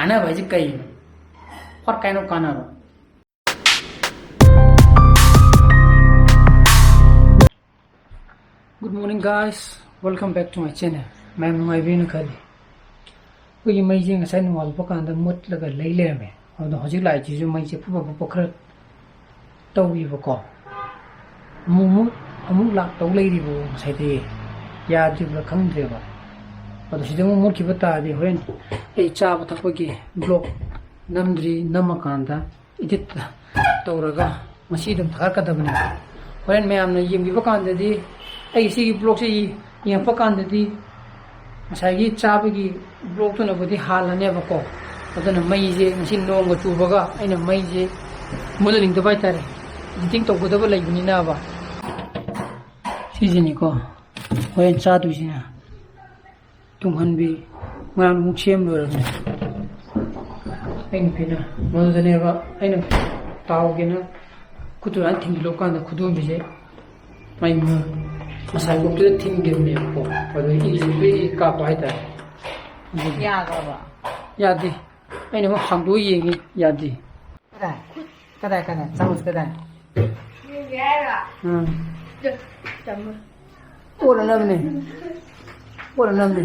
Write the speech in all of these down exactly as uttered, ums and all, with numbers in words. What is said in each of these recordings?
ꯀꯥꯟꯅꯕ ꯍꯥꯏꯁꯦ ꯀꯩꯅꯣ? What kind of ꯀꯥꯟꯅꯕ? Good morning guys, welcome back to my channel. ꯃꯌꯥꯝ ꯅꯨꯡꯉꯥꯏꯕꯤꯅ ꯈꯜꯂꯤ꯫ ꯑꯩꯈꯣꯏꯒꯤ ꯃꯩꯁꯦ ꯉꯁꯥꯏ ꯅꯣꯡꯉꯥꯜꯂꯛꯄ ꯀꯥꯟꯗ ꯃꯨꯠꯂꯒ ꯂꯩ ꯂꯩꯔꯝꯃꯦ꯫ ꯑꯗꯣ ꯍꯧꯖꯤꯛ ꯂꯥꯛꯏꯁꯤꯁꯨ ꯃꯩꯁꯦ ꯄꯨꯕ ꯄꯨꯕ ꯈꯔ ꯇꯧꯔꯤꯕꯀꯣ꯫ ꯑꯃꯨꯛ ꯑꯃꯨꯛ ꯑꯃꯨꯛ ꯂꯥꯛꯇꯧ ꯂꯩꯔꯤꯕ ꯉꯁꯥꯏꯗꯒꯤ꯫ ꯌꯥꯗ꯭ꯔꯤꯕ꯭ꯔꯥ ꯈꯪꯗ꯭ꯔꯦꯕ꯫ ꯑꯗꯣ ꯁꯤꯗ ꯑꯃꯨꯛ ꯃꯨꯠꯈꯤꯕ ꯇꯥꯔꯗꯤ ꯍꯣꯔꯦꯟ ꯑꯩ ꯆꯥꯕ ꯊꯛꯄꯒꯤ vlog ꯅꯝꯗ꯭ꯔꯤ, ꯅꯝꯃꯀꯥꯟꯗ edit ꯇꯧꯔꯒ ꯉꯁꯤ ꯑꯗꯨꯝ ꯊꯥꯒꯠꯀꯗꯕꯅꯦ꯫ ꯍꯣꯔꯦꯟ ꯃꯌꯥꯝꯅ ꯌꯦꯡꯕꯤꯕ ꯀꯥꯟꯗꯗꯤ, ꯑꯩꯒꯤ ꯁꯤꯒꯤ vlog ꯁꯦ ꯌꯦꯡꯉꯛꯄ ꯀꯥꯟꯗꯗꯤ ꯉꯁꯥꯏꯒꯤ ꯆꯥꯕꯒꯤ vlog ꯇꯨꯅꯕꯨꯗꯤ ꯍꯥꯜꯂꯅꯦꯕꯀꯣ꯫ ꯑꯗꯨꯅ ꯃꯩꯁꯦ ꯉꯁꯤ ꯅꯣꯡꯒ ꯆꯨꯕꯒ ꯑꯩꯅ ꯃꯩꯁꯦ ꯃꯨꯠꯍꯟꯅꯤꯡꯗꯕ ꯍꯥꯏꯇꯥꯔꯦ꯫ Editing ꯇꯧꯒꯗꯕ ꯂꯩꯕꯅꯤꯅꯕ꯫ ꯁꯤꯁꯤꯅꯤꯀꯣ ꯍꯣꯔꯦꯟ ꯆꯥꯗꯣꯏꯁꯤꯅ꯫ ꯇꯨꯡꯍꯟꯕꯤ ꯉꯔꯥꯡ ꯑꯃꯨꯛ ꯁꯦꯝ ꯂꯣꯏꯔꯕꯅꯦ꯫ ꯑꯩ ꯅꯨꯄꯤꯅ ꯃꯗꯨꯗꯅꯦꯕ ꯑꯩꯅ ꯇꯥꯎꯒꯦꯅ ꯈꯨꯠꯇꯨ ꯑꯗꯨꯃꯥꯏꯅ ꯊꯤꯡꯖꯤꯜꯂꯨ ꯀꯥꯟꯗ ꯈꯨꯗꯣꯝꯕꯤꯁꯦ ꯃꯩ ꯃꯨ-, ꯉꯁꯥꯏ ꯀꯣꯛꯇꯨꯗ ꯊꯤꯡꯈꯤꯕꯅꯦꯕꯀꯣ꯫ ꯑꯗꯨ ꯏꯁꯦ ꯄ꯭ꯔꯤ ꯀꯥꯞꯄ ꯍꯥꯏꯇꯥꯔꯦ꯫ ꯑꯗꯨꯒꯤ ꯌꯥꯗ꯭ꯔꯕ? ꯌꯥꯗꯦ꯫ ꯑꯩꯅ ꯑꯃꯨꯛ ꯍꯥꯡꯗꯣꯛꯑ ꯌꯦꯡꯉꯤ, ꯌꯥꯗꯦ꯫ ꯀꯗꯥꯏ? ꯀꯗꯥꯏ, ꯀꯗꯥꯏ? ꯆꯥꯃꯁ ꯀꯗꯥꯏ? ꯌꯦꯡꯒꯦ ꯍꯥꯏꯔꯣ? ꯎꯝ꯫ ꯆꯥꯃꯁ꯫ ꯑꯣꯠꯅꯅꯕꯅꯦ꯫ ꯑꯣꯠꯅꯅꯕꯅꯦ꯫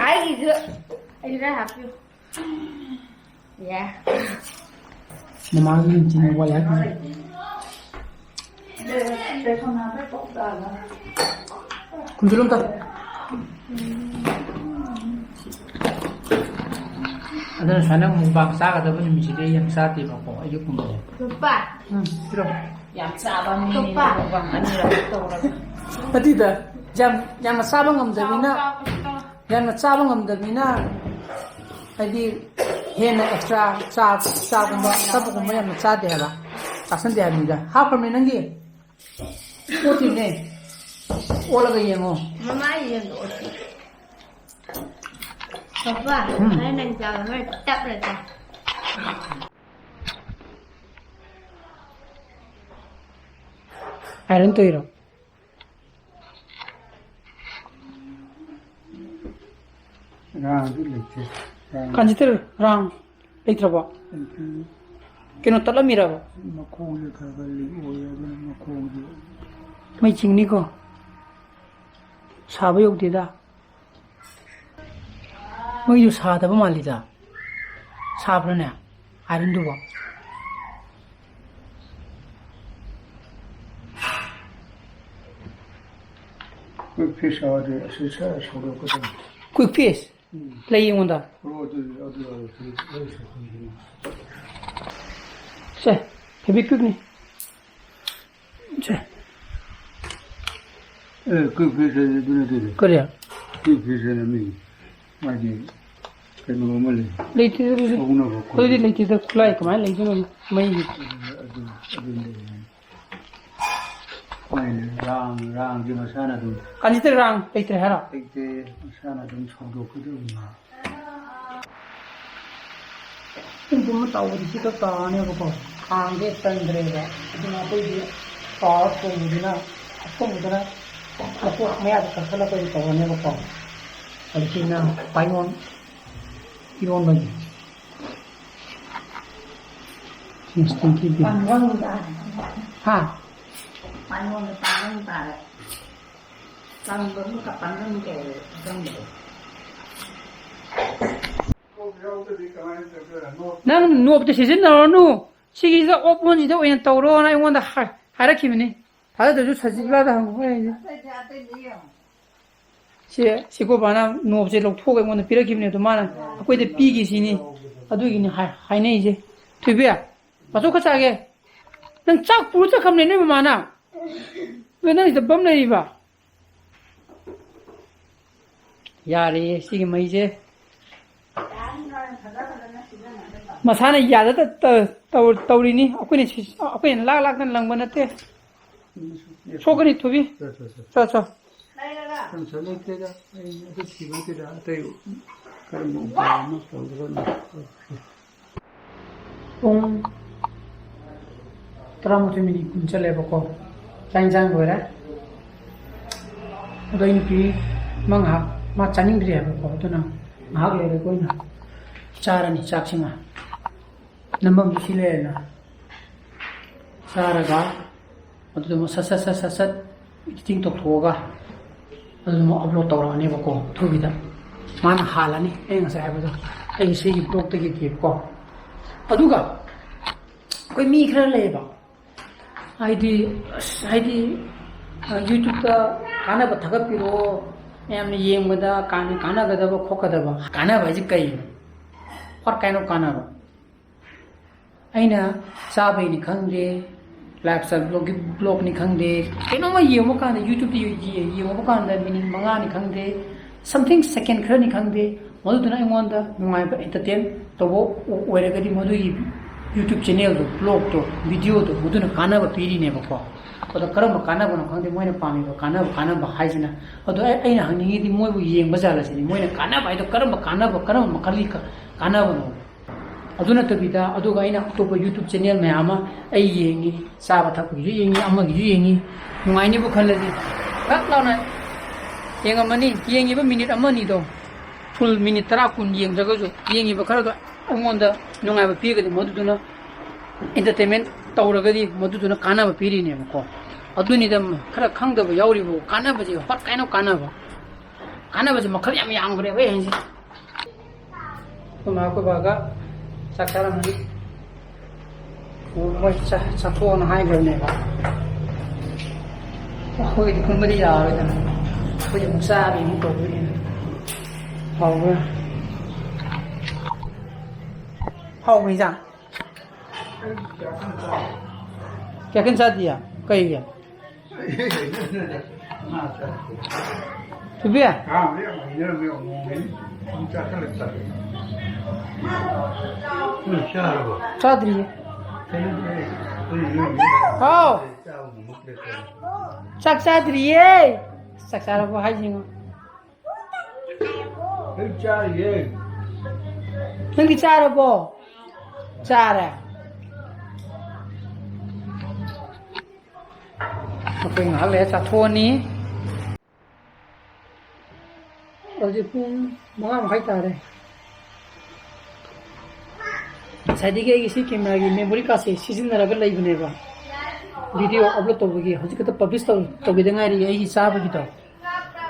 ꯑꯩꯒꯤꯁꯨ, ꯑꯩꯁꯨ ꯈꯔ ꯍꯥꯞꯄꯤꯌꯨ꯫ ꯌꯥ꯫ ꯅꯃꯥꯒꯤ ꯅꯨꯡꯊꯤꯜ ꯋꯥꯏ ꯍꯥꯏꯕꯤꯌꯨ꯫ ꯈꯨꯝꯖꯤꯜꯂꯨ ꯑꯝꯇ꯫ ꯑꯗꯨꯅ ꯁꯨꯃꯥꯏꯅ mukbang ꯆꯥꯒꯗꯕ ꯅꯨꯃꯤꯠꯁꯤꯗꯤ ꯑꯩ ꯌꯥꯝ ꯆꯥꯗꯦꯕꯀꯣ, ꯑꯌꯨꯛꯀꯨꯝꯕꯁꯦ꯫ ꯅꯨꯄꯥ꯫ ꯎꯝ, ꯄꯤꯔꯣ꯫ ꯌꯥꯝ ꯆꯥꯕ ꯃꯤꯅꯤꯅ ꯅꯨꯄꯥ꯫ Mukbang ꯑꯅꯤꯔꯛ ꯇꯧꯔꯒ꯫ ꯅꯠꯇꯦꯗ, ꯌꯥꯝ, ꯌꯥꯝꯅ ꯆꯥꯕ ꯉꯝꯗꯕꯅꯤꯅ, ꯆꯥꯎ, ꯆꯥꯎ꯫ ꯌꯥꯝꯅ ꯆꯥꯕ ꯉꯝꯗꯕꯅꯤꯅ, ꯍꯥꯏꯗꯤ ꯍꯦꯟꯅ extra ꯆꯥ, ꯆꯥꯒꯨꯝꯕ, ꯑꯆꯥꯄꯣꯠꯀꯨꯝꯕ ꯌꯥꯝꯅ ꯆꯥꯗꯦ ꯍꯥꯏꯕ, ꯆꯥꯁꯟꯗꯦ ꯍꯥꯏꯕꯅꯤꯗ꯫ ꯍꯥꯞꯈ꯭ꯔꯕꯅꯦ ꯅꯪꯒꯤ? ꯑꯣꯠꯇ꯭ꯔꯤꯕꯅꯦ꯫ ꯑꯣꯠꯂꯒ ꯌꯦꯡꯉꯣ꯫ ꯃꯃꯥ ꯌꯦꯡꯒꯦ ꯑꯣꯠꯄꯤ꯫ ꯄꯄꯥ, ꯎꯝ꯫ ꯍꯣꯔꯦꯟ ꯅꯪ ꯆꯥꯕ ꯍꯣꯔꯦꯟ ꯇꯞꯅ ꯆꯥ꯫ Iron ꯇꯧꯔꯤꯔꯣ? ꯔꯥꯡꯗꯤ ꯂꯩꯇꯦ꯫ ꯔꯥꯡ ꯀꯥꯟꯆꯤꯇꯔ, ꯔꯥꯡ ꯂꯩꯇ꯭ꯔꯕꯣ? ꯂꯩꯇꯦ꯫ ꯀꯩꯅꯣ ꯇꯠꯂꯝꯃꯤꯔꯕ? ꯃꯈꯣꯡꯁꯦ ꯈꯔ ꯈꯔ ꯂꯤꯛ ꯑꯣꯏ, ꯑꯗꯨꯅ ꯃꯈꯣꯡꯁꯦ꯫ ꯃꯩ ꯆꯤꯡꯅꯤꯀꯣ꯫ ꯁꯥꯕ ꯌꯧꯗꯦꯗ꯫ ꯃꯩꯗꯨ ꯁꯥꯗꯕ ꯃꯥꯜꯂꯤꯗ꯫ ꯁꯥꯕ꯭ꯔꯥꯅꯦ? ꯑꯥꯏꯔꯟꯗꯨꯕꯣ? ꯀꯨꯏꯛ ꯐꯤꯁ ꯌꯥꯎꯔꯗꯤ ꯑꯁꯤ ꯁꯠ ꯁꯧꯗꯣꯛꯀꯗꯕꯅꯤ꯫ ꯀꯨꯏꯛ ꯐꯤꯁ? ꯎꯝ꯫ ꯂꯩ ꯑꯩꯉꯣꯟꯗ꯫ ꯑꯣ, ꯑꯗꯨ, ꯑꯗꯨ, ꯑꯗꯨ, ꯑꯗꯨ, ꯑꯗꯨ ꯁꯧꯗꯣꯛꯀꯗꯕꯅꯤ꯫ ꯁꯦ, ꯐꯦꯕꯤꯀ꯭ꯋꯤꯛꯅꯤ꯫ ꯁꯦ꯫ ꯑꯦ, ꯀꯨꯏꯛ ꯐꯤꯁ ꯍꯥꯏꯗꯤ ꯑꯗꯨ ꯅꯠꯇꯦꯗ꯫ ꯀꯔꯤ? ꯀꯨꯏꯛ ꯐꯤꯁ ꯍꯥꯏꯅ ꯃꯤ, ꯃꯥꯒꯤ ꯀꯩꯅꯣ ꯑꯃ ꯂꯩ꯫ ꯂꯩꯇꯦꯗ ꯑꯗꯨꯗꯤ꯫ ꯁꯧꯅꯕ ꯈꯣꯠꯅꯕ꯫ ꯑꯗꯨꯗꯤ ꯂꯩꯇꯦꯗ, ꯈꯨꯠꯂꯥꯏ ꯀꯃꯥꯏꯅ ꯂꯩꯗꯣꯏꯅꯣ? ꯃꯩꯒꯤ꯫ ꯑꯗꯨ, ꯑꯗꯨ, ꯑꯗꯨ ꯂꯩ ꯍꯥꯏ꯫ ꯃꯥꯏꯅ ꯔꯥꯡ, ꯔꯥꯡꯁꯦ ꯃꯁꯥꯅ ꯑꯗꯨꯝ ꯀꯥꯟꯆꯤꯇ ꯔꯥꯡ ꯂꯩꯇ꯭ꯔꯦ ꯍꯥꯏꯔꯣ? ꯂꯩꯇꯦ, ꯃꯁꯥꯅ ꯑꯗꯨꯝ ꯁꯧꯗꯣꯛꯀꯗꯕꯅꯤ꯫ ꯄꯨꯡ ꯄꯨꯝꯕ ꯇꯧꯕꯗꯤ ꯄꯤꯛꯑꯞ ꯇꯧꯔꯅꯦꯕꯀꯣ꯫ ꯈꯥꯡꯁꯦ ꯆꯟꯗ꯭ꯔꯦꯕ꯫ ꯑꯗꯨꯅ ꯑꯩꯈꯣꯏꯗꯤ ꯄꯥꯋꯔ ꯊꯣꯡꯕꯗꯨꯅ, ꯑꯊꯣꯡꯕꯗꯨꯅ ꯃꯀꯣꯛ ꯃꯌꯥꯗ ꯀꯛꯊꯠꯂꯒ ꯑꯣꯏꯅ ꯇꯧꯔꯅꯦꯕꯀꯣ꯫ ꯍꯧꯖꯤꯛꯀꯤꯅ ꯄꯥꯏꯌꯣꯟ ꯏꯔꯣꯟꯕꯒꯤ꯫ ꯁꯤ ꯁ꯭ꯇꯤꯡꯀꯤ ꯕꯤꯟ꯫ ꯄꯥꯡꯒꯪ ꯇꯥꯔꯦ꯫ ꯍꯥ? ꯄꯥꯏꯌꯣꯟꯗ ꯄꯥꯡꯒꯪ ꯇꯥꯔꯦ꯫ ꯀꯪꯕ ꯑꯃꯒ ꯄꯥꯡꯒꯪ ꯇꯧꯔꯦ ꯑꯀꯪꯕꯗꯣ꯫ ꯅꯪ ꯅꯣꯞꯇ ꯁꯤꯖꯤꯟꯅꯔꯨꯔꯅꯨ꯫ ꯁꯤꯒꯤꯁꯤꯗ ꯑꯣꯞ ꯑꯣꯟꯁꯤꯗ ꯑꯣꯏꯅ ꯇꯧꯔꯣꯅ ꯑꯩꯉꯣꯟꯗ ꯍꯥꯏ-, ꯍꯥꯏꯔꯛꯈꯤꯕꯅꯤ꯫ ꯊꯥꯖꯗ꯭ꯔꯁꯨ ꯁꯖꯤꯕꯂꯥꯗ ꯍꯪꯉꯨ ꯍꯥꯏꯁꯦ꯫ ꯁꯤ, ꯁꯤ ꯑꯩꯈꯣꯏ ꯕꯥꯅ ꯅꯣꯞꯁꯦ ꯂꯧꯊꯣꯛꯑꯒ ꯑꯩꯉꯣꯟꯗ ꯄꯤꯔꯛꯈꯤꯕꯅꯦ꯫ ꯑꯗꯣ ꯃꯥꯅ ꯑꯩꯈꯣꯏꯗ ꯄꯤꯈꯤꯁꯤꯅꯤ꯫ ꯑꯗꯨꯒꯤꯅꯤ ꯍꯥꯏ-, ꯍꯥꯏꯅꯩꯁꯦ꯫ ꯊꯣꯏꯕꯤ, ꯃꯆꯨ ꯈꯔ ꯆꯥꯒꯦ꯫ ꯅꯪ ꯆꯥꯛ ꯄꯨꯔ ꯆꯠꯈ꯭ꯔꯕꯅꯦ ꯅꯣꯏ ꯃꯃꯥꯅ꯫ ꯑꯗꯨ ꯅꯪ ꯁꯤꯗ ꯕꯝ ꯂꯩꯔꯤꯕ? ꯌꯥꯔꯦ, ꯁꯤꯒꯤ ꯃꯩꯁꯦ꯫ ꯃꯁꯥꯅ ꯌꯥꯗ ꯇ-, ꯇ-, ꯇꯧ-, ꯇꯧꯔꯤꯅꯤ꯫ ꯑꯩꯈꯣꯏꯅ ꯁꯤ-, ꯑꯩꯈꯣꯏꯅ ꯂꯥꯛ ꯂꯥꯛꯇꯅ ꯂꯪꯕ ꯅꯠꯇꯦ꯫ ꯁꯣꯛꯀꯅꯤ, ꯊꯣꯏꯕꯤ꯫ ꯆꯣ, ꯆꯣ, ꯆꯣ꯫ ꯆꯣ, ꯆꯣ꯫ ꯌꯥꯝ ꯆꯠꯂꯛꯇꯦꯗ꯫ ꯑꯩ ꯑꯗꯨ ꯊꯤꯕ ꯅꯠꯇꯦꯗ꯫ ꯑꯇꯩ ꯀꯔꯝꯕ ꯎꯄꯥꯏ ꯑꯃ ꯇꯧꯔꯒ ꯂꯣꯏꯔꯦ꯫ ꯄꯨꯡ ꯇꯔꯥꯃꯥꯊꯣꯏ ꯃꯤꯅꯤꯠ ꯀꯨꯟ ꯆꯠꯂꯦꯕꯀꯣ꯫ ꯆꯥꯛ ꯏꯟꯁꯥꯡ ꯂꯣꯏꯔꯦ꯫ ꯑꯗꯣ ꯑꯩ ꯅꯨꯄꯤ ꯑꯃ ꯉꯥꯏꯍꯥꯛ ꯃꯥ ꯆꯥꯅꯤꯡꯗ꯭ꯔꯤ ꯍꯥꯏꯕꯀꯣ꯫ ꯑꯗꯨꯅ ꯉꯥꯏꯍꯥꯛ ꯂꯩꯔꯒ ꯑꯣꯏꯅ ꯆꯥꯔꯅꯤ ꯆꯥꯛꯁꯤꯃ꯫ ꯅꯝꯐꯝꯗꯨ ꯁꯤ ꯂꯩꯔꯦꯅ꯫ ꯆꯥꯔꯒ ꯑꯗꯨꯗ ꯑꯃꯨꯛ ꯁꯠ ꯁꯠ ꯁꯠ ꯁꯠ ꯁꯠ editing ꯇꯧꯊꯣꯛꯑꯒ ꯑꯗꯨꯗ ꯑꯃꯨꯛ upload ꯇꯧꯔꯛꯑꯅꯦꯕꯀꯣ꯫ ꯑꯊꯨꯕꯤꯗ ꯃꯥꯅ ꯍꯥꯜꯂꯅꯤ, ꯑꯩ ꯉꯁꯥꯏ ꯍꯥꯏꯕꯗꯣ, ꯑꯩꯒꯤ ꯁꯤꯒꯤ blogꯇꯒꯤꯗꯤꯕꯀꯣ꯫ ꯑꯗꯨꯒ ꯑꯩꯈꯣꯏ ꯃꯤ ꯈꯔ ꯂꯩꯌꯦꯕ, ꯍꯥꯏꯗꯤ, ꯑꯁ, ꯍꯥꯏꯗꯤ, ꯑ, YouTubeꯇ ꯀꯥꯟꯅꯕ ꯊꯥꯒꯠꯄꯤꯔꯛꯑꯣ, ꯃꯌꯥꯝꯅ ꯌꯦꯡꯕꯗ ꯀꯥꯟ-, ꯀꯥꯟꯅꯒꯗꯕ ꯈꯣꯠꯀꯗꯕ꯫ ꯀꯥꯟꯅꯕ ꯍꯥꯏꯁꯦ ꯀꯩꯅꯣ? What kind of ꯀꯥꯟꯅꯕ? ꯑꯩꯅ ꯆꯥꯕꯩꯅꯤ ꯈꯪꯗꯦ, lifestyle blogꯀꯤ blogꯅꯤ ꯈꯪꯗꯦ, ꯀꯩꯅꯣꯝꯃ ꯌꯦꯡꯕ ꯀꯥꯟꯗ, YouTubeꯇ ꯌꯦ-, ꯌꯦꯡꯉꯨꯕ ꯀꯥꯟꯗ minute ꯃꯉꯥꯅꯤ ꯈꯪꯗꯦ, something second ꯈꯔꯅꯤ ꯈꯪꯗꯦ, ꯃꯗꯨꯗꯨꯅ ꯑꯩꯉꯣꯟꯗ ꯅꯨꯡꯉꯥꯏꯕ entertain ꯇꯧꯕ ꯑꯣꯏꯔꯒꯗꯤ, ꯃꯗꯨꯒꯤ YouTube channelꯗꯣ, blogꯇꯣ, videoꯗꯣ, ꯃꯗꯨꯅ ꯀꯥꯟꯅꯕ ꯄꯤꯔꯤꯅꯦꯕꯀꯣ꯫ ꯑꯗꯣ ꯀꯔꯝꯕ ꯀꯥꯟꯅꯕꯅꯣ ꯈꯪꯗꯦ ꯃꯣꯏꯅ ꯄꯥꯝꯃꯤꯕ ꯀꯥꯟꯅꯕ, ꯀꯥꯟꯅꯕ ꯍꯥꯏꯁꯤꯅ꯫ ꯑꯗꯣ ꯑꯩ, ꯑꯩꯅ ꯍꯪꯅꯤꯡꯉꯤꯗꯤ, ꯃꯣꯏꯕꯨ ꯌꯦꯡꯕ ꯖꯥꯠꯂꯁꯤꯅꯤ, ꯃꯣꯏꯅ ꯀꯥꯟꯅꯕ ꯍꯥꯏꯗꯣ ꯀꯔꯝꯕ ꯀꯥꯟꯅꯕ, ꯀꯔꯝꯕ ꯃꯈꯜꯒꯤ ꯀꯥꯟꯅꯕꯅꯣ? ꯑꯗꯨ ꯅꯠꯇꯕꯤꯗ, ꯑꯗꯨꯒ ꯑꯩꯅ ꯑꯇꯣꯞꯄ YouTube channel ꯃꯌꯥꯝ ꯑꯃ ꯑꯩ ꯌꯦꯡꯉꯤ, ꯆꯥꯕ ꯊꯛꯄꯒꯤꯁꯨ ꯌꯦꯡꯉꯤ, ꯑꯃꯒꯤꯁꯨ ꯌꯦꯡꯉꯤ, ꯅꯨꯡꯉꯥꯏꯅꯤꯕꯨ ꯈꯜꯂꯗꯤ ꯐꯠ ꯂꯥꯎꯅ ꯌꯦꯡꯉꯝꯃꯅꯤ꯫ ꯌꯦꯡꯉꯤꯕ minute ꯑꯃ ꯑꯅꯤꯗꯣ, full minute ꯇꯔꯥ ꯀꯨꯟ ꯌꯦꯡꯗ꯭ꯔꯒꯁꯨ, ꯌꯦꯡꯉꯤꯕ ꯈꯔꯗꯣ ꯑꯩꯉꯣꯟꯗ ꯅꯨꯡꯉꯥꯏꯕ ꯄꯤꯔꯒꯗꯤ, ꯃꯗꯨꯗꯨꯅ entertainment ꯇꯧꯔꯒꯗꯤ, ꯃꯗꯨꯗꯨꯅ ꯀꯥꯟꯅꯕ ꯄꯤꯔꯤꯅꯦꯕꯀꯣ꯫ ꯑꯗꯨꯅꯤꯗ, ꯈꯔ ꯈꯪꯗꯕ ꯌꯥꯎꯔꯤꯕ ꯀꯥꯟꯅꯕꯁꯦ, what kind of ꯀꯥꯟꯅꯕ? ꯀꯥꯟꯅꯕꯁꯦ ꯃꯈꯜ ꯌꯥꯝ ꯌꯥꯝꯈ꯭ꯔꯦꯕ ꯑꯩ ꯍꯥꯏꯁꯦ꯫ ꯑꯩꯈꯣꯏ ꯃꯥ ꯑꯩꯈꯣꯏ ꯕꯥꯒ ꯆꯥꯛ ꯆꯥꯔꯝꯃꯅꯤ꯫ ꯃꯣꯏ ꯆꯥ-, ꯆꯥꯊꯣꯛꯑꯣꯅ ꯍꯥꯏꯈ꯭ꯔꯕꯅꯦꯕ꯫ ꯑꯩꯈꯣꯏꯒꯤꯗꯤ ꯄꯨꯟꯕꯗꯤ ꯌꯥꯔꯣꯏꯗꯅ꯫ ꯑꯩꯈꯣꯏꯗꯤ ꯑꯃꯨꯛ ꯆꯥꯕꯒꯤ ꯑꯃꯨꯛ ꯇꯧꯗꯣꯏꯅꯦ꯫ ꯍꯥꯎꯕ꯭ꯔꯥ? ꯍꯥꯎꯕ꯭ꯔꯥ ꯏꯟꯖꯥꯡ? ꯀꯌꯥ ꯀꯟ ꯆꯥꯗꯤꯌꯦ? ꯀꯩꯒꯤ? ꯊꯣꯏꯕꯤ? ꯆꯥꯗ꯭ꯔꯤꯌꯦ꯫ ꯍꯥꯎ꯫ ꯆꯥꯛ ꯆꯥꯗ꯭ꯔꯤꯌꯦ꯫ ꯆꯥꯛ ꯆꯥꯔꯕꯣ ꯍꯥꯏꯁꯤꯉꯣ꯫ ꯅꯪꯗꯤ ꯆꯥꯔꯕꯣ? ꯆꯥꯔꯦ꯫ ꯑꯩꯈꯣꯏ ꯉꯥꯏꯍꯥꯛ ꯂꯩꯔ ꯆꯥꯊꯣꯛꯑꯅꯤ꯫ ꯍꯧꯖꯤꯛ ꯄꯨꯡ ꯃꯉꯥ ꯃꯈꯥꯏ ꯇꯥꯔꯦ꯫ ꯉꯁꯥꯏꯗꯒꯤ ꯑꯩꯒꯤ ꯁꯤ camera ꯒꯤ memory card ꯁꯦ ꯁꯤꯖꯤꯟꯅꯔꯒ ꯂꯩꯕꯅꯦꯕ, video upload ꯇꯧꯕꯒꯤ꯫ ꯍꯧꯖꯤꯛ ꯈꯛꯇ publish ꯇꯧ-, ꯇꯧꯒꯤꯗ ꯉꯥꯏꯔꯤ ꯑꯩꯒꯤ ꯆꯥꯕꯒꯤꯗꯣ꯫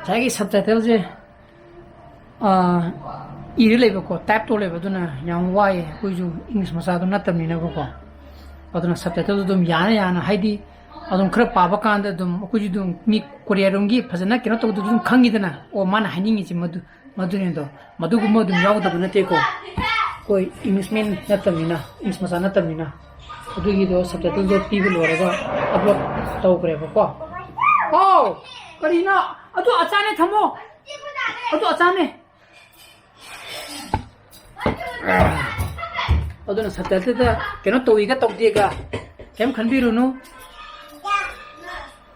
ꯉꯁꯥꯏꯒꯤ subtitle ꯁꯦ, ꯑꯥ, ꯏꯔ ꯂꯩꯕꯀꯣ, type ꯇꯧ ꯂꯩꯕ, ꯑꯗꯨꯅ ꯌꯥꯝ ꯋꯥꯏꯌꯦ꯫ ꯑꯩꯈꯣꯏꯁꯨ English ꯃꯆꯥꯗꯣ ꯅꯠꯇꯕꯅꯤꯅꯀꯣ꯫ ꯑꯗꯨꯅ subtitle ꯗꯣ ꯑꯗꯨꯝ ꯌꯥꯅ ꯌꯥꯅ, ꯍꯥꯏꯗꯤ ꯑꯗꯨꯝ ꯈꯔ ꯄꯥꯕ ꯀꯥꯟꯗ ꯑꯗꯨꯝ ꯑꯩꯈꯣꯏꯁꯨ ꯑꯗꯨꯝ ꯃꯤ ꯀꯣꯔꯤꯌꯥꯔꯣꯝꯒꯤ ꯐꯖꯅ ꯀꯩꯅꯣ ꯇꯧꯗꯕꯗꯨ ꯑꯗꯨꯝ ꯈꯪꯉꯤꯗꯅ, ꯑꯣ, ꯃꯥꯅ ꯍꯥꯏꯅꯤꯡꯉꯤꯁꯤ ꯃꯗꯨ, ꯃꯗꯨꯅꯤꯗꯣ꯫ ꯃꯗꯨꯒꯨꯝꯕ ꯑꯗꯨꯝ ꯌꯥꯎꯗꯕ ꯅꯠꯇꯦꯀꯣ, ꯑꯩꯈꯣꯏ English man ꯅꯠꯇꯕꯅꯤꯅ, English ꯃꯆꯥ ꯅꯠꯇꯕꯅꯤꯅ꯫ ꯑꯗꯨꯒꯤꯗꯣ subtitle ꯗꯣ ꯄꯤꯕ ꯂꯣꯏꯔꯒ upload ꯇꯧꯈ꯭ꯔꯦꯕꯀꯣ꯫ ꯍꯥꯎ, ꯀꯔꯤꯅꯣ? ꯑꯗꯨ ꯑꯆꯥꯅꯦ, ꯊꯝꯃꯣ꯫ ꯑꯗꯨ ꯑꯆꯥꯅꯦ꯫ ꯑꯗꯨꯅ subtitle ꯗ ꯀꯩꯅꯣ ꯇꯧꯏꯒ ꯇꯧꯗꯦꯒ ꯀꯩꯝ ꯈꯟꯕꯤꯔꯨꯅꯨ꯫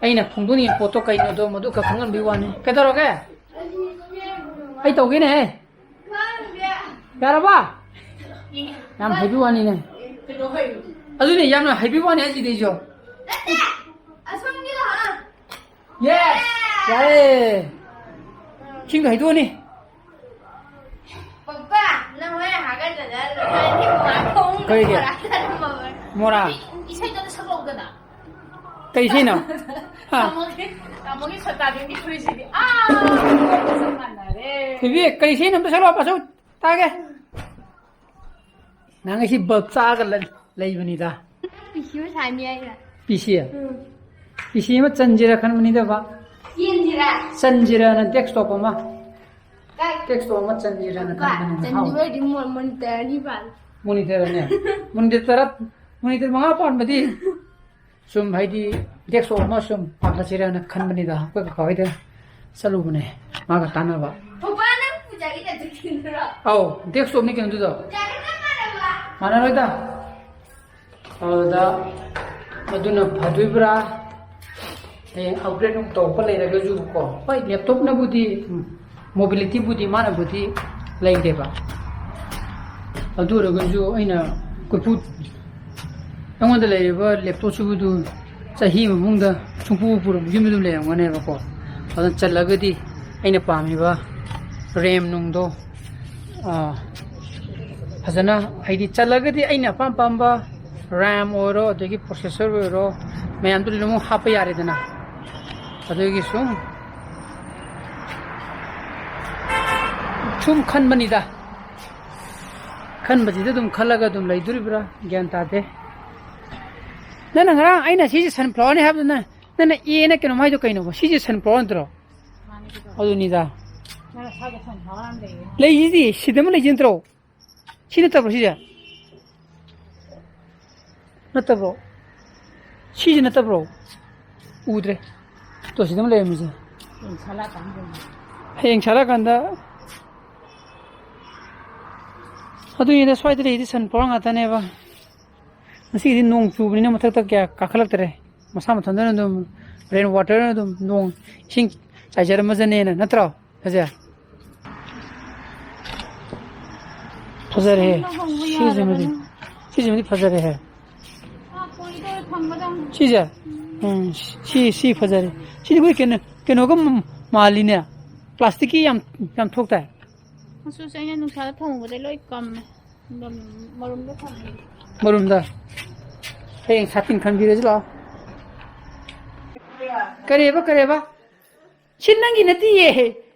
ꯑꯩꯅ ꯐꯣꯡꯗꯣꯛꯅꯤꯡꯉꯤ ꯄꯣꯠꯇꯣ ꯀꯩꯅꯣꯗꯣ ꯃꯗꯨ ꯈꯛ ꯈꯪꯍꯟꯕꯒꯤ ꯋꯥꯅꯤ꯫ ꯀꯩꯗꯧꯔꯒꯦ? ꯑꯩ ꯇꯧꯒꯦꯅꯦꯍꯦ꯫ ꯌꯥꯔꯕ? ꯌꯥꯝ ꯍꯩꯕꯤ ꯋꯥꯅꯤꯅꯦ꯫ ꯑꯗꯨꯅꯦ, ꯌꯥꯝꯅ ꯍꯩꯕꯤ ꯋꯥꯅꯤ ꯍꯥꯏꯁꯤꯗꯤ ꯑꯩꯁꯨ꯫ ꯌꯦꯁ! ꯌꯥꯔꯦ! ꯏꯁꯤꯡꯗꯣ ꯍꯩꯗꯣꯛꯑꯅꯤ꯫ ꯄꯄꯥ, ꯅꯪ ꯍꯣꯔꯦꯟ ꯍꯥꯒꯠꯆꯗꯅ ꯂꯣꯏꯔꯅꯤ, ꯃꯣꯔꯥ ꯈꯣꯡꯗ ꯀꯔꯤꯒꯤ? ꯃꯣꯔꯥ ꯆꯥꯔꯝꯃꯕꯅꯤ꯫ ꯃꯣꯔꯥ? ꯏꯁꯩꯗꯣ ꯑꯝꯇ ꯁꯛꯂꯛꯎꯗꯅ꯫ ꯀꯩ ꯏꯁꯩꯅꯣ? ꯍꯥ? ꯇꯥꯃꯣꯒꯤ, ꯇꯥꯃꯣꯒꯤ ꯁꯣꯇꯥꯕꯤꯝꯒꯤ ꯐꯨꯔꯤꯠꯁꯤꯗꯤ, ꯑꯥ, ꯆꯞ ꯃꯥꯟꯅꯔꯦ꯫ ꯊꯣꯏꯕꯤ, ꯀꯔꯤ ꯏꯁꯩꯅꯣ ꯑꯝꯇ ꯁꯛꯂꯛꯑꯣ, ꯄꯥꯁꯨ ꯇꯥꯒꯦ꯫ ꯅꯪ ꯑꯩꯁꯤ ꯕꯜꯕ ꯆꯥꯛꯑꯒ ꯂꯩ-, ꯂꯩꯕꯅꯤꯗ꯫ ꯄꯤꯁꯤ ꯃꯁꯥꯅꯤ ꯑꯩꯅ꯫ ꯄꯤꯁꯤ? ꯎꯝ꯫ ꯄꯤꯁꯤ ꯑꯃ ꯆꯟꯁꯤꯔ ꯈꯟꯕꯅꯤꯗ ꯕꯥ꯫ ꯆꯦꯟꯁꯤꯔꯥ? ꯆꯟꯁꯤꯔꯅ desktop ꯑꯃ꯫ ꯀꯥꯏ? Desktop ꯑꯃ ꯆꯟꯁꯤꯔꯅ ꯀꯥꯏ? ꯈꯟꯕꯅꯤꯗ꯫ ꯆꯟꯁꯤꯕ ꯍꯥꯎ꯫ ꯑꯣꯏꯔꯗꯤ ꯃꯣ-, monitor ꯑꯅꯤ ꯄꯥꯜꯂꯦ꯫ Monitor ꯑꯅꯤ? Monitor ꯇꯔꯥ, monitor ꯃꯉꯥ ꯄꯥꯟꯕꯗꯤ꯫ ꯁꯨꯝ ꯍꯥꯏꯗꯤ desktop ꯑꯃ ꯁꯨꯝ ꯄꯥꯟꯈꯠꯁꯤꯔꯅ ꯈꯟꯕꯅꯤꯗ꯫ ꯑꯩꯈꯣꯏ ꯀꯀꯥ ꯍꯣꯏꯗ ꯆꯠꯂꯨꯕꯅꯦ ꯃꯥꯒ ꯇꯥꯟꯅꯕ꯫ ꯄꯄꯥ, ꯅꯪ ꯄꯨꯖꯥꯒꯤ ꯇꯥꯏꯞꯇ ꯈꯤꯟꯗ꯭ꯔꯣ? ꯑꯧ, desktop ꯅꯤ ꯀꯩꯅꯣꯗꯨꯗꯣ꯫ ꯄꯨꯖꯥꯒ ꯆꯞ ꯃꯥꯟꯅꯕ꯫ ꯃꯥꯟꯅꯔꯣꯏꯗ꯫ ꯑꯗꯨꯗ ꯑꯗꯨꯅ ꯐꯗꯣꯏꯕ꯭ꯔꯥ? ꯍꯌꯦꯡ upgrade ꯑꯃꯨꯛ ꯇꯧꯔꯛꯄ ꯂꯩꯔꯒꯁꯨ ꯀꯣ꯫ ꯍꯣꯏ, laptop ꯅꯕꯨꯗꯤ, ꯎꯝ, mobility ꯕꯨꯗꯤ ꯃꯥꯅꯕꯨꯗꯤ ꯂꯩꯔꯦꯕ꯫ ꯑꯗꯨ ꯑꯣꯏꯔꯒꯁꯨ ꯑꯩꯅ ꯀꯣꯏꯄꯨ-, ꯑꯩꯉꯣꯟꯗ ꯂꯩꯔꯤꯕ laptop ꯁꯤꯕꯨꯗꯨ ꯆꯍꯤ ꯑꯃ ꯃꯅꯨꯡꯗ ꯁꯨꯡꯄꯨ ꯄꯨꯔꯝ-, ꯌꯨꯝꯗ ꯑꯗꯨꯝ ꯂꯩꯔꯝꯒꯅꯦꯕꯀꯣ꯫ ꯑꯗꯨꯅ ꯆꯜꯂꯒꯗꯤ ꯑꯩꯅ ꯄꯥꯝꯃꯤꯕ ꯔꯦꯝ ꯅꯨꯡꯗꯣ, ꯑꯥ, ꯐꯖꯅ, ꯍꯥꯏꯗꯤ, ꯆꯠꯂꯒꯗꯤ ꯑꯩꯅ ꯑꯄꯥꯝ ꯑꯄꯥꯝꯕ ꯔꯦꯝ ꯑꯣꯏꯔꯣ, ꯑꯗꯒꯤ ꯄ꯭ꯔꯣꯁꯦꯁꯔ ꯑꯣꯏꯔꯣ, ꯃꯌꯥꯝꯗꯨ ꯂꯣꯏꯅꯃꯛ ꯍꯥꯞꯄ ꯌꯥꯔꯦꯗꯅ꯫ ꯑꯗꯨꯒꯤ ꯁꯨꯝ, ꯁꯨꯝ ꯈꯟꯕꯅꯤꯗ꯫ ꯈꯟꯕꯁꯤꯗ ꯑꯗꯨꯝ ꯈꯜꯂꯒ ꯑꯗꯨꯝ ꯂꯩꯗꯣꯔꯤꯕ꯭ꯔꯥ ꯒ꯭ꯌꯥꯟ ꯇꯥꯗꯦ꯫ ꯅꯪꯅ ꯉꯔꯥꯡ ꯑꯩꯅ ꯁꯤꯁꯦ ꯁꯟꯐ꯭ꯂꯥꯋꯔꯅꯤ ꯍꯥꯏꯕꯗꯨ ꯅꯪ, ꯅꯪꯅ ꯑꯦꯅ ꯀꯩꯅꯣꯝ ꯍꯥꯏꯗꯣ ꯀꯩꯅꯣꯕ? ꯁꯤꯁꯦ ꯁꯟꯐ꯭ꯂꯥꯋꯔ ꯅꯠꯇ꯭ꯔꯣ? ꯃꯥꯅꯦ ꯀꯩꯗꯧꯔꯒꯦ? ꯑꯗꯨꯅꯤꯗ꯫ ꯅꯪꯅ ꯁ꯭ꯋꯥꯏꯗ ꯁꯟꯐ꯭ꯂꯥꯋꯔ ꯌꯥꯝ ꯂꯩꯌꯦ꯫ ꯂꯩꯁꯤꯗꯤ, ꯁꯤꯗ ꯑꯃ ꯂꯩꯁꯤ ꯅꯠꯇ꯭ꯔꯣ? ꯁꯤ ꯅꯠꯇꯕ꯭ꯔꯣ ꯁꯤꯁꯦ? ꯅꯠꯇꯕ꯭ꯔꯣ? ꯁꯤꯁꯦ ꯅꯠꯇꯕ꯭ꯔꯣ? ꯎꯗ꯭ꯔꯦ꯫ ꯇꯣ, ꯁꯤꯗ ꯑꯃ ꯂꯩꯔꯝꯃꯤꯁꯦ꯫ ꯍꯌꯦꯡ ꯁꯥꯠꯂꯛꯑꯀꯥꯟꯗ ꯌꯦꯡꯉꯣ꯫ ꯍꯌꯦꯡ ꯁꯥꯠꯂꯛꯑꯀꯥꯟꯗ꯫ ꯑꯗꯨꯒꯤꯅꯦ, ꯁ꯭ꯋꯥꯏꯗ ꯂꯩꯔꯤꯗꯤ ꯁꯟꯐ꯭ꯂꯥꯋꯔ ꯉꯥꯛꯇꯅꯦꯕ꯫ ꯉꯁꯤꯒꯤꯗꯤ ꯅꯣꯡ ꯆꯨꯕꯅꯤꯅ ꯃꯊꯛꯇ ꯀꯌꯥ ꯀꯥꯈꯠꯂꯛꯇ꯭ꯔꯦ꯫ ꯃꯁꯥ ꯃꯊꯟꯇꯅ ꯑꯗꯨꯝ ꯔꯦꯟ ꯋꯥꯇꯔꯅ ꯑꯗꯨꯝ ꯅꯣꯡ ꯏꯁꯤꯡ ꯆꯥꯏꯖꯔꯝꯃꯖꯅꯦꯅ, ꯅꯠꯇ꯭ꯔꯣ? ꯐꯖꯩ꯫ ꯐꯖꯔꯦꯍꯦ꯫ ꯁꯤꯃ ꯍꯣꯡꯕ ꯁꯤꯁꯤꯃꯗꯤ, ꯌꯥꯔꯕꯅꯦ꯫ ꯁꯤꯁꯤꯃꯗꯤ ꯐꯖꯔꯦꯍꯦ꯫ ꯑꯥ, ꯀꯣꯔꯤꯗꯣꯔ ꯊꯝꯒꯗꯕꯅꯤ꯫ ꯁꯤꯁꯦ? ꯎꯝ, ꯁꯤ, ꯁꯤ ꯐꯖꯔꯦ꯫ ꯁꯤꯗꯤ ꯑꯩꯈꯣꯏ ꯀꯩꯅꯣ, ꯀꯩꯅꯣꯒ ꯃꯥꯜꯂꯤꯅꯦ꯫ ꯄ꯭ꯂꯥꯁꯇꯤꯛꯀꯤ ꯌꯥꯝ, ꯌꯥꯝ ꯊꯣꯛꯇꯥꯏ? ꯃꯆꯨꯁꯦ ꯑꯩꯅ ꯅꯨꯡꯁꯥꯗ ꯐꯧꯕꯗꯩ ꯂꯣꯏ ꯀꯝꯃꯦ꯫ ꯑꯗꯨꯝ ꯃꯔꯨꯝꯗ ꯊꯝꯃꯦ꯫ ꯃꯔꯨꯝꯗ꯫ ꯍꯌꯦꯡ ꯁꯥꯇꯤꯟ ꯈꯟꯕꯤꯔꯁꯤ ꯂꯥꯛꯑꯣ꯫ ꯀꯔꯤꯕ, ꯀꯔꯤꯕ? ꯁꯤ ꯅꯪꯒꯤ ꯅꯠꯇꯤꯌꯦ꯫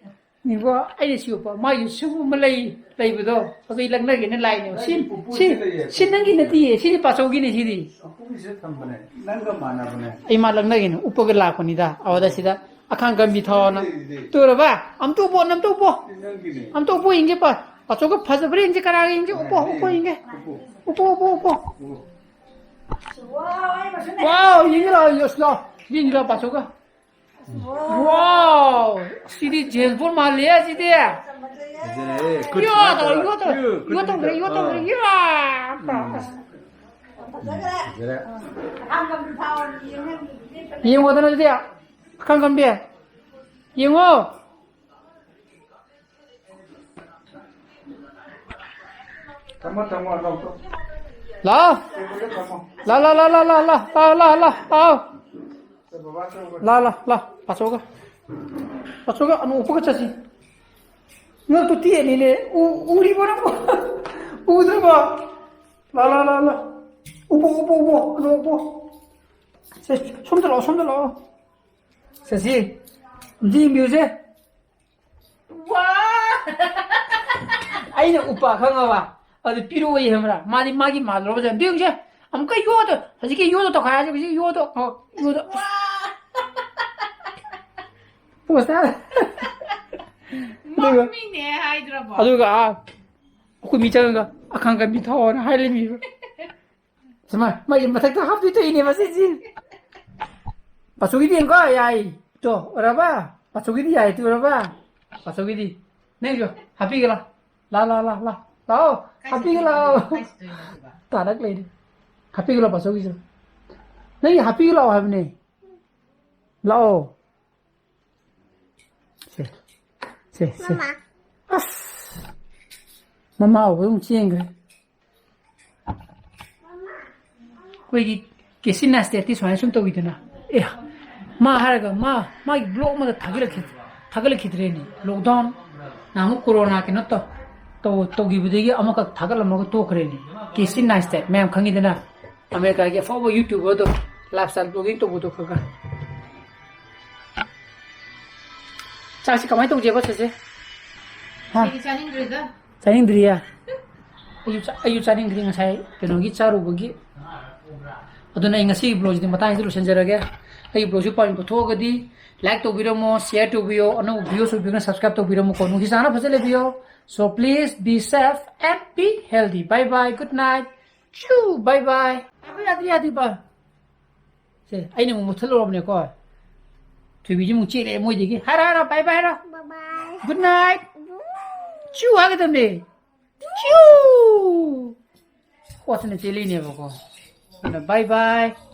ꯏꯕꯣ, ꯑꯩꯅ ꯁꯤ ꯎꯞꯄ, ꯃꯥꯒꯤ ꯁꯨꯒꯨꯝꯕ ꯂꯩ, ꯂꯩꯕꯗꯣ, ꯑꯗꯨ ꯑꯩ ꯂꯛꯅꯒꯦꯅ ꯂꯥꯛꯏꯅꯦꯕ꯫ ꯁꯤ, ꯅꯪꯒꯤ ꯄꯨꯄꯨꯁꯤ ꯁꯤ, ꯂꯩꯌꯦ꯫ ꯁꯤ ꯅꯪꯒꯤ ꯅꯠꯇꯤꯌꯦ, ꯁꯤꯗꯤ ꯄꯥꯆꯧꯒꯤꯅꯦ ꯁꯤꯗꯤ꯫ ꯑꯄꯨꯒꯤꯁꯨ ꯊꯝꯕꯅꯦ, ꯅꯪꯒ ꯃꯥꯟꯅꯕꯅꯦ꯫ ꯑꯩ ꯃꯥ ꯂꯛꯅꯒꯦꯅ ꯎꯞꯄꯒ ꯂꯥꯛꯄꯅꯤꯗ꯫ ꯑꯧꯗ ꯁꯤꯗ ꯑꯈꯥꯡ ꯀꯟꯕꯤ ꯊꯥꯎꯅ꯫ ꯁꯤ ꯂꯩ, ꯁꯤ ꯂꯩ꯫ ꯇꯨꯔꯕ? ꯑꯝꯇ ꯎꯞꯄꯣ, ꯑꯝꯇ ꯎꯞꯄꯣ꯫ ꯁꯤ ꯅꯪꯒꯤꯅꯦ꯫ ꯑꯝꯇ ꯎꯞꯄꯣ ꯌꯦꯡꯒꯦ ꯄꯥ-, ꯄꯥꯆꯧꯒ ꯐꯖꯕ꯭ꯔꯥ ꯌꯦꯡꯁꯦ, ꯀꯅꯥꯒ ꯌꯦꯡꯁꯦ? ꯎꯞꯄꯣ, ꯍꯣꯏ, ꯎꯞꯄꯣ ꯌꯦꯡꯒꯦ꯫ ꯎꯞꯄꯣ꯫ ꯎꯞꯄꯣ, ꯎꯞꯄꯣ, ꯎꯞꯄꯣ꯫ ꯎꯞꯄꯣ꯫ ꯋꯥꯎ, ꯌꯦꯡꯒꯦ ꯂꯥꯎ, ꯌꯦꯡꯁꯤ ꯂꯥꯎ꯫ ꯌꯦꯡꯁꯤ ꯂꯥꯎ, ꯄꯥꯆꯧꯒ꯫ ꯋꯥꯎ! ꯁꯤꯗꯤ ꯖꯦꯝꯁ ꯕꯣꯟ ꯃꯥꯜꯂꯦ, ꯁꯤꯗꯤ꯫ ꯐꯖꯔꯦ꯫ ꯈꯨꯠ ꯌꯣ, ꯇꯧꯔꯦ, ꯌꯣ, ꯇꯧꯔꯦ, ꯌꯣ, ꯌꯣ, ꯈꯨꯠ ꯇꯧꯔꯦ, ꯌꯣ, ꯇꯧꯔꯦ, ꯑꯥ꯫ ꯌꯣ꯫ ꯎꯝ꯫ ꯐꯖꯔꯦ꯫ ꯌꯦꯡꯉꯣꯗꯅ ꯑꯗꯨꯗꯤ꯫ ꯑꯈꯪ ꯀꯝꯕꯤ꯫ ꯌꯦꯡꯉꯣ꯫ ꯊꯝꯃꯣ, ꯊꯝꯃꯣ, ꯂꯧꯊꯣꯛ꯫ ꯂꯥꯎ꯫ ꯇꯦꯕꯜꯗ ꯊꯝꯃꯣ꯫ ꯂꯥꯎ, ꯂꯥꯎ, ꯂꯥꯎ, ꯂꯥꯎ꯫ ꯁꯦ, ꯕꯕꯥ ꯆꯪꯉꯛꯑꯣ꯫ ꯂꯥꯎ, ꯂꯥꯎ, ꯂꯥꯎ꯫ ꯄꯥꯆꯧꯒ꯫ ꯄꯥꯆꯧꯒ ꯑꯅꯨ ꯎꯞꯄꯒ ꯆꯠꯁꯤ꯫ ꯉꯛꯇꯨ ꯇꯦꯛꯑꯅꯤꯅꯦ꯫ ꯎ-, ꯎꯔꯤꯕꯣ ꯅꯪꯕꯣ? ꯎꯗ꯭ꯔꯕꯣ? ꯂꯥ, ꯂꯥ, ꯂꯥ, ꯂꯥ꯫ ꯎꯕꯣ, ꯎꯕꯣ, ꯎꯕꯣ, ꯎꯕꯣ, ꯎꯕꯣ꯫ ꯁꯦ, ꯁꯣꯝꯗ ꯂꯥꯛꯑꯣ, ꯁꯣꯝꯗ ꯂꯥꯛꯑꯣ꯫ ꯁꯦ, ꯁꯤ꯫ ꯑꯝꯇ ꯌꯦꯡꯕꯤꯌꯨꯁꯦ꯫ ꯋꯥ! ꯑꯩꯅ ꯎꯄꯥ ꯈꯪꯉꯕ? ꯑꯗꯨ ꯄꯤꯔꯛꯑꯣꯌꯦ, ꯈꯪꯕ꯭ꯔꯥ? ꯃꯥꯗꯤ ꯃꯥꯒꯤ ꯃꯥꯜꯂꯨꯔꯕ ꯖꯥꯠꯅꯤ꯫ ꯑꯝꯇ ꯌꯦꯡꯉꯨꯁꯦ꯫ ꯑꯃꯨꯛꯀ ꯌꯣꯗꯣ, ꯍꯧꯖꯤꯛꯀꯤ ꯌꯣꯗꯣ ꯇꯧꯈꯥꯏꯔꯁꯦ, ꯍꯧꯖꯤꯛ ꯌꯣꯗꯣ꯫ ꯑꯣ, ꯌꯣꯗꯣ꯫ ꯋꯥ! ꯄꯣꯁꯇꯥ꯫ ꯑꯗꯨꯒ ꯃꯝꯃꯤꯅꯦ ꯍꯥꯏꯗ꯭ꯔꯕꯣ? ꯑꯗꯨꯒ, ꯑꯥ, ꯑꯩꯈꯣꯏ ꯃꯤ ꯆꯪꯉꯒ, "ꯑꯈꯪ ꯀꯟꯕꯤ ꯊꯛꯑꯣꯅ" ꯍꯥꯏ ꯂꯩꯕꯤꯕ꯫ ꯁꯨꯃꯥꯏ, ꯃꯥꯒꯤ ꯃꯊꯛꯇ ꯍꯥꯞꯇꯣꯏ ꯇꯧꯏꯅꯦ ꯃꯁꯤꯁꯤ꯫ ꯄꯥꯆꯧꯒꯤꯗꯤ ꯌꯦꯡꯉꯨꯀꯣ, ꯌꯥꯏ꯫ ꯇꯣ, ꯎꯔꯕ? ꯄꯥꯆꯧꯒꯤꯗꯤ ꯌꯥꯏ, ꯇꯨ ꯎꯔꯕ? ꯄꯥꯆꯧꯒꯤꯗꯤ꯫ ꯅꯪꯁꯨ ꯍꯥꯄꯤꯒꯦ ꯂꯥꯎ꯫ ꯂꯥ, ꯂꯥ, ꯂꯥ, ꯂꯥ꯫ ꯂꯥꯛꯑꯣ, ꯀꯥꯏ ꯍꯥꯄꯤꯒꯦ ꯆꯠꯇꯣꯏꯅꯣ? ꯂꯥꯛꯑꯣ꯫ ꯀꯥꯏ ꯆꯠꯇꯣꯏꯅꯣ ꯑꯗꯨꯒ? ꯇꯥꯔꯛ ꯂꯩꯔꯦ꯫ ꯍꯥꯄꯤꯒꯦ ꯂꯥꯎ, ꯄꯥꯆꯧꯒꯤꯁꯨ꯫ ꯅꯪꯒꯤ ꯍꯥꯄꯤꯒꯦ ꯂꯥꯎ ꯍꯥꯏꯕꯅꯦ꯫ ꯂꯥꯛꯑꯣ꯫ ꯁꯦ, ꯁꯦ, ꯁꯦ꯫ ꯃꯃꯥ꯫ ꯑꯁ! ꯃꯃꯥ ꯎꯕꯗ ꯑꯃꯨꯛ ꯆꯦꯟꯈ꯭ꯔꯦ꯫ ꯑꯩꯈꯣꯏꯒꯤ ꯀꯦꯁꯤ ꯅꯥꯏꯁꯇꯦꯠꯇꯤ ꯁꯨꯃꯥꯏꯅ ꯁꯨꯝ ꯇꯧꯋꯤꯗꯅ꯫ ꯑꯦ, ꯃꯥ ꯍꯥꯏꯔꯒ ꯃꯥ, ꯃꯥꯒꯤ ꯕ꯭ꯂꯣꯛ ꯑꯃꯒ ꯊꯥꯒꯠꯂꯛꯈꯤ-, ꯊꯥꯒꯠꯂꯛꯈꯤꯗ꯭ꯔꯦꯅꯦ꯫ ꯂꯣꯛꯗꯥꯎꯟ ꯅꯍꯥꯟꯃꯨꯛ ꯀꯣꯔꯣꯅꯥ ꯀꯩꯅꯣ ꯇꯧ-, ꯇꯧ-, ꯇꯧꯈꯤꯕꯗꯒꯤ ꯑꯃꯈꯛ ꯊꯥꯒꯠꯂꯝꯃꯒ ꯇꯣꯛꯈ꯭ꯔꯦꯅꯦ꯫ ꯀꯦꯁꯤ ꯅꯥꯏꯁꯇꯦꯠ ꯃꯌꯥꯝ ꯈꯪꯉꯤꯗꯅ꯫ ꯑꯃꯦꯔꯤꯀꯥꯒꯤ ꯑꯐꯥꯎꯕ YouTuberꯗꯣ, lifestyle blogging ꯇꯧꯕꯗꯣ ꯈꯔ ꯈꯔ꯫ ꯆꯥꯛꯁꯤ ꯀꯃꯥꯏꯅ ꯇꯧꯁꯦꯕ, ꯆꯦꯆꯦ? ꯍꯥ? ꯑꯩꯗꯤ ꯆꯥꯅꯤꯡꯗ꯭ꯔꯤꯗ꯫ ꯆꯥꯅꯤꯡꯗ꯭ꯔꯤꯌꯦ? ꯑꯩꯁꯨ ꯆꯥ-, ꯑꯩꯁꯨ ꯆꯥꯅꯤꯡꯗ꯭ꯔꯤ, ꯉꯁꯥꯏ ꯀꯩꯅꯣꯒꯤ ꯆꯥꯔꯨꯕꯒꯤ꯫ ꯑꯗꯨꯅ ꯑꯩ ꯉꯁꯤꯒꯤ vlogꯁꯤꯗꯤ ꯃꯇꯥꯡꯁꯤꯗ ꯂꯣꯏꯁꯤꯟꯖꯔꯒꯦ꯫ ꯑꯩꯒꯤ vlogꯁꯤ ꯄꯥꯝꯕꯤ ꯄꯣꯠꯊꯣꯛꯑꯒꯗꯤ like ꯇꯧꯕꯤꯔꯝꯃꯣ, share ꯇꯧꯕꯤꯌꯣ, ꯑꯅꯧꯕ viewers ꯑꯣꯏꯕꯤꯌꯨꯅ subscribe ꯇꯧꯕꯤꯔꯝꯃꯨꯀꯣ꯫ ꯅꯨꯡꯁꯤ ꯆꯥꯟꯅ ꯐꯖꯅ ꯂꯩꯕꯤꯌꯣ꯫ So please be safe and be healthy. Bye bye, good night. ꯆꯨ, bye bye. ꯌꯥꯗ꯭ꯔꯤ, ꯌꯥꯗ꯭ꯔꯤ, ꯌꯥꯗ꯭ꯔꯤ, bye. ꯁꯦ, ꯑꯩꯅ ꯑꯃꯨꯛ ꯃꯨꯠꯊꯠꯂꯨꯔꯕꯅꯦꯀꯣ꯫ ꯊꯣꯏꯕꯤꯁꯤ ꯑꯃꯨꯛ ꯆꯦꯜꯂꯛꯑꯦ ꯃꯣꯏꯗꯒꯤ꯫ ꯍꯥꯏꯔꯣ, ꯍꯥꯏꯔꯣ, bye bye ꯍꯥꯏꯔꯣ꯫ Bye bye. Good night. ꯆꯨ ꯍꯥꯏꯒꯗꯕꯅꯦ꯫ ꯆꯨ! ꯀꯣꯠꯇꯅ ꯆꯦꯜꯂꯤꯅꯦꯕꯀꯣ꯫ ꯑꯗꯨꯅ bye bye.